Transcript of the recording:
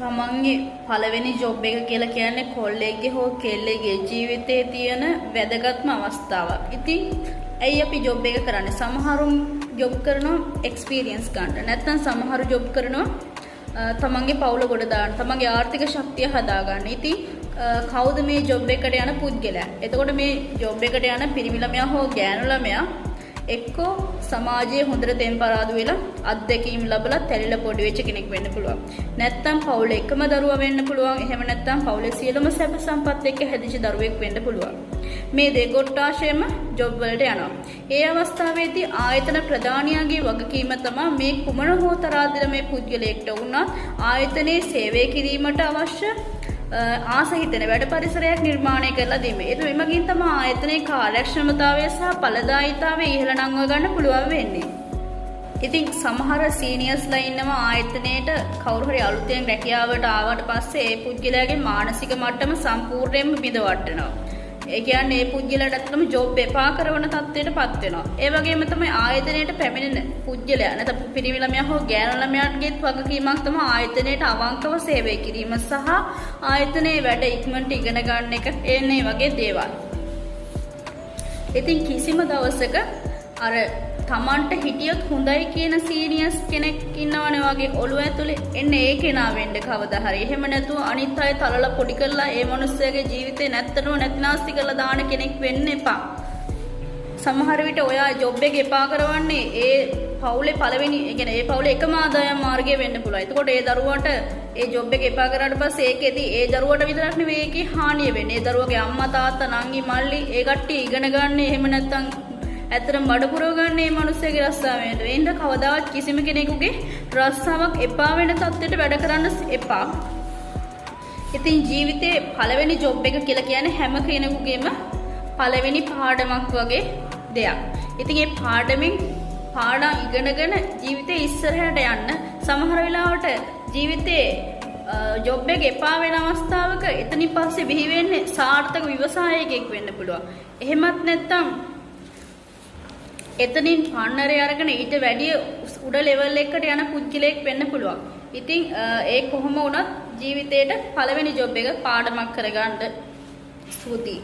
තමන්ගේ පළවෙනි ජොබ් එක කියලා කියන්නේ කොල්ලෙක්ගේ හෝ කෙල්ලෙක්ගේ ජීවිතයේ තියෙන වැදගත්ම අවස්ථාවක්. ඉතින් ඇයි අපි ජොබ් එක කරන්නේ? සමහරුන් ජොබ් කරනවා එක්ස්පීරියන්ස් ගන්න. නැත්නම් සමහරු ජොබ් කරනවා තමන්ගේ පවුල ගොඩ දාන්න, තමන්ගේ ආර්ථික ශක්තිය හදාගන්න. ඉතින් කවුද මේ ජොබ් එකට යන පුද්ගලයා? එතකොට මේ ජොබ් එකට යන පිරිමි ළමයා හෝ ගෑනු ළමයා එක්කෝ සමාජයේ හොඳට තෙම්පරාදු වෙලා අත්දැකීම් ලැබලා තැලිලා පොඩි වෙච්ච කෙනෙක් වෙන්න පුළුවන්. නැත්තම් පවුලේ එකම දරුවා වෙන්න පුළුවන්. එහෙම නැත්තම් පවුලේ සියලුම සැප සම්පත් එක්ක හැදිච්ච දරුවෙක් වෙන්න පුළුවන්. මේ දෙකොට්ටාශයම ජොබ් වලට යනවා. ඒ අවස්ථාවේදී ආයතන ප්‍රධානියාගේ වගකීම තමයි මේ කුමන හෝ තරාතිර මේ පුද්ගලයෙක්ට වුණත් ආයතනයේ සේවය කිරීමට අවශ්‍ය ආස හිතෙන වැඩ පරිසරයක් නිර්මාණය කරලා දීම. ඒ එමගින් තමයි ආයතනයේ කාර්යක්ෂමතාවය සහ ඵලදායීතාවය ඉහළ නංව ගන්න පුළුවන් වෙන්නේ. ඉතින් සමහර සීනියර්ස්ලා ඉන්නවා ආයතනයේට කවුරු හරි අලුතෙන් රැකියාවට ආවට පස්සේ ඒ පුද්ගලයාගේ මානසික මට්ටම සම්පූර්ණයෙන්ම බිඳ වට්ටනවා. ඒ කියන්නේ ඒ පුද්ගලයාට ඇත්තටම ජොබ් එපා කරන තත්ත්වයට පත් වෙනවා. ඒ වගේම තමයි ආයතනයට පැමිණෙන පුද්ගලයා, නැත්නම් පිරිමි ළමයා හෝ ගෑනු ළමයාගේත් වගකීමක් තමයි ආයතනයට අවංකව සේවය කිරීම සහ ආයතනයේ වැඩ ඉක්මනට ඉගෙන ගන්න එක, එන්නේ වගේ දේවල්. ඉතින් කිසිම දවසක අර තමන්ට හිටියොත් හොඳයි කියන සීනියර්ස් කෙනෙක් ඉන්නවනේ වගේ ඔළුව ඇතුලේ, එන්න ඒ කෙනා වෙන්න කවදා හරි. එහෙම නැතුව අනිත් අය තලලා පොඩි කරලා ඒ මනුස්සයාගේ ජීවිතේ නැත්තටම නැතිනාස්ති කරලා දාන කෙනෙක් වෙන්න එපා. සමහර විට ඔයා ජොබ් එක එපා කරවන්නේ ඒ පවුලේ පළවෙනි, ඒ කියන්නේ ඒ පවුලේ එකම ආදායම් මාර්ගය වෙන්න පුළුවන්. එතකොට ඒ දරුවාට ඒ ජොබ් එක එපා කරාට පස්සේ ඒකෙදි ඒ දරුවට විතරක් නෙවෙයි ඒකේ හානිය වෙන්නේ. ඒ දරුවගේ අම්මා, තාත්තා, නංගි, මල්ලි ඒ කට්ටිය ඉගෙන ගන්න, එහෙම නැත්නම් ඇත්තටම බඩ පුරව ගන්න මේ මිනිස්සුගේ රස්සාව වෙන්න. ඒ හින්දා කවදාවත් කිසිම කෙනෙකුගේ රස්සාවක් එපා වෙන තත්ත්වයට වැඩ කරන්න එපා. ඉතින් ජීවිතේ පළවෙනි ජොබ් එක කියලා කියන්නේ හැම කෙනෙකුගේම පළවෙනි පාඩමක් වගේ දෙයක්. ඉතින් ඒ පාඩමින් පාඩම් ඉගෙනගෙන ජීවිතේ ඉස්සරහට යන්න. සමහර වෙලාවට ජීවිතේ ජොබ් එක එපා වෙන අවස්ථාවක එතනින් පස්සේ බිහි වෙන්නේ සාර්ථක ව්‍යවසායකයෙක් වෙන්න පුළුවන්. එහෙමත් නැත්නම් එතනින් පන්නරේ අරගෙන ඊට වැඩිය උඩ ලෙවල් එකකට යන පුද්ගලයෙක් වෙන්න පුළුවන්. ඉතින් ඒ කොහොම වුණත් ජීවිතේට පළවෙනි ජොබ් එක පාඩමක් කරගන්න. ස්තුතියි.